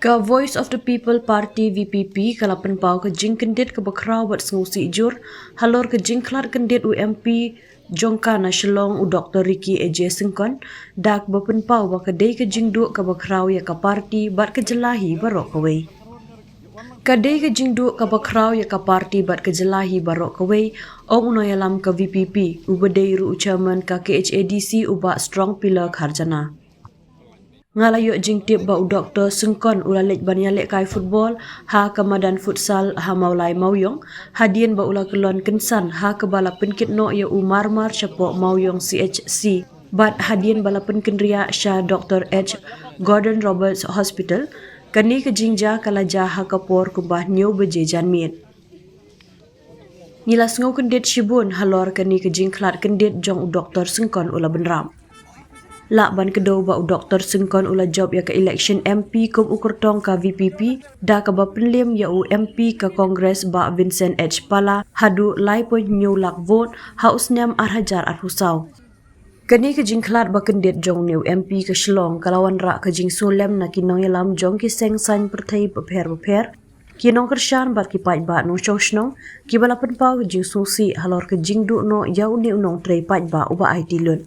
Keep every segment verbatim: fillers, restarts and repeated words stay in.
Ka Voice of the People Party V P P ka la pynpaw ka jingkyndit kaba khraw bad sngewsih jur halor ka jingkhlad kyndit u M P jong ka na Shillong u Doctor Ricky A J Syngkon, da kaba pynpaw ba ka dei ka jingduh kaba khraw ïa ka party bad ka jylla hi baroh kawei. Ka dei ka jingduh kaba khraw ïa ka party bad ka jylla hi baroh kawei, ong u nongïalam ka V P P, uba dei ruh u chairman ka K H A D C u Bah Strong Pillar Kharjana. Nga la ïoh jingtip ba u Doctor Syngkon u la leit ban ïalehkai football ha ka madan futsal ha Mawlai Mawiong, hadien ba u la kyllon kynsan ha kaba la pynkit noh ïa u marmar shapoh Mawiong C H C. Bad hadien ba la pynkynriah sha Doctor H Gordon Roberts Hospital, kane ka jingjia ka la jia ha ka por kumba hynñiew baje janmiet. Ngi la sngewkyndit shibun halor kane ka jingkhlad kyndit jong u Doctor Syngkon u la bynrap. Lah ban kdew ba u Doctor Syngkon u la jop ïa ka election M P kum u kyrtong ka V P P, da kaba pynliem ïa u M P ka Congress Bah Vincent H Pala haduh lai point hynñiew lak vote ha u snem ar hajar arphew saw. Kane ka jingkhlad ba kyndit jong une u M P ka Shillong ka la wanrah ka jingsngewlem na ki nongïalam jong ki seng saiñ pyrthei bapher bapher, ki nongkyrshan bad ki paidbah nongshong shnong, kiba la pynpaw ka jingsngewsih halor ka jingduh noh ïa une u nongtrei paidbah uba aiti lut.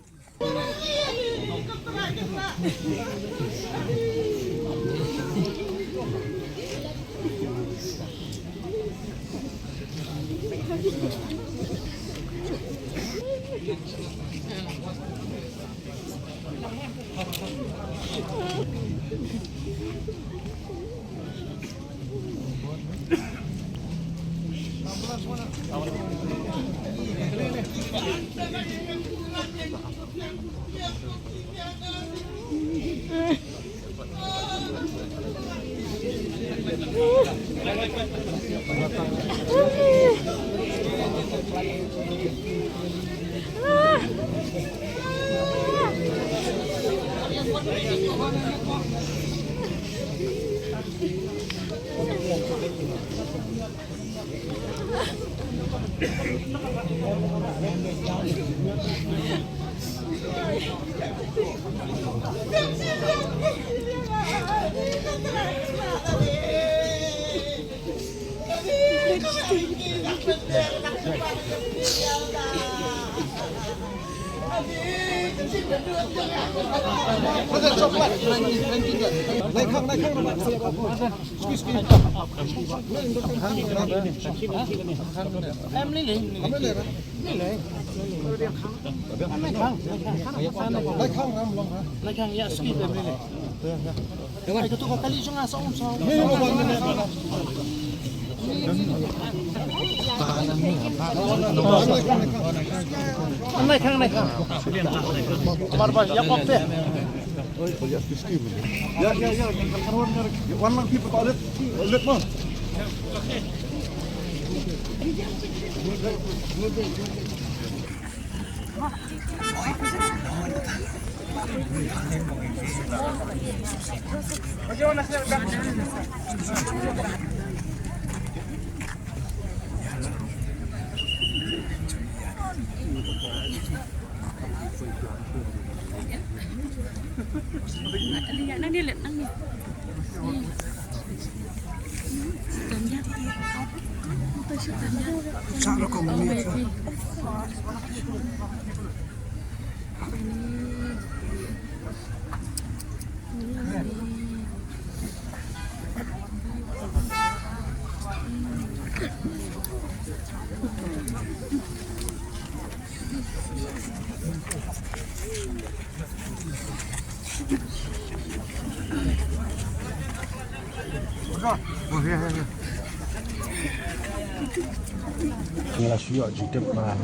Ngi la shu ïoh jingtip ba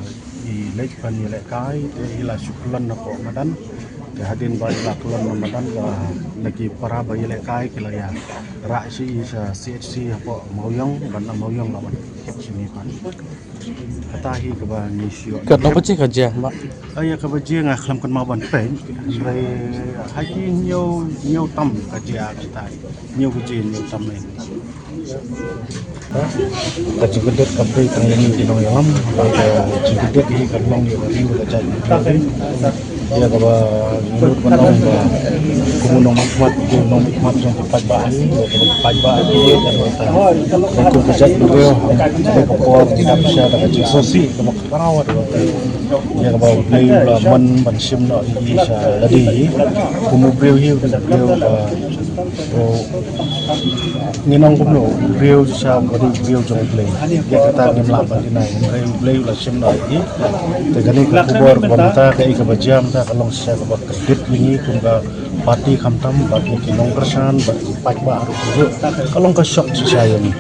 i leit ban ïalehkai te i la shu kyllon na poh madan. Te hadien ba i la kyllon na madan ba na ki para ba ïalehkai ki la ïarah sha i sha C H C hapoh Mawiong, ban na Mawiong la wan shini pan. Kata hi kaba ngi shu ïoh. Kata ba chi ka jia ba. Aya kaba jia nga khlem kynmaw ban peit. Hynrei ha ki hynñiew, hynñiew tam ka jia kata. Hynñiew ka jia hynñiew tam ne. Ka jingkyndit ka dei tang ïa ngi ki nongïalam, ka jingkyndit hi ka long ïa ka ri ka jaid. Ïa kaba lut ban ong ba Kum u nongmihkhmat, u nongmihkhmat jong ki paidbah hi, u paidbah hi, ka nongta. Kum ka jaitbynriew, ka por ngi dap sha da ka jingsngewsih kaba khraw ha ka ïa kaba u Blei u la mon ban shim noh ïa i sha lade hi. Kum u briew hi, u briew ba u Ngin ong kumno, u briew shisha u dei u briew jong u Blei. Ïa kata ngim lah ban deny, hynrei u Blei u la shim noh ïa i. Te kane ka khubor kaba mynta, kaei kaba jia mynta ka long shisha kaba kordit ïa ngi kum ka party khamtam bad ïa ki nongkyrshan bad ki paidbah ruh. Ka long ka shock shisha ïa ngi.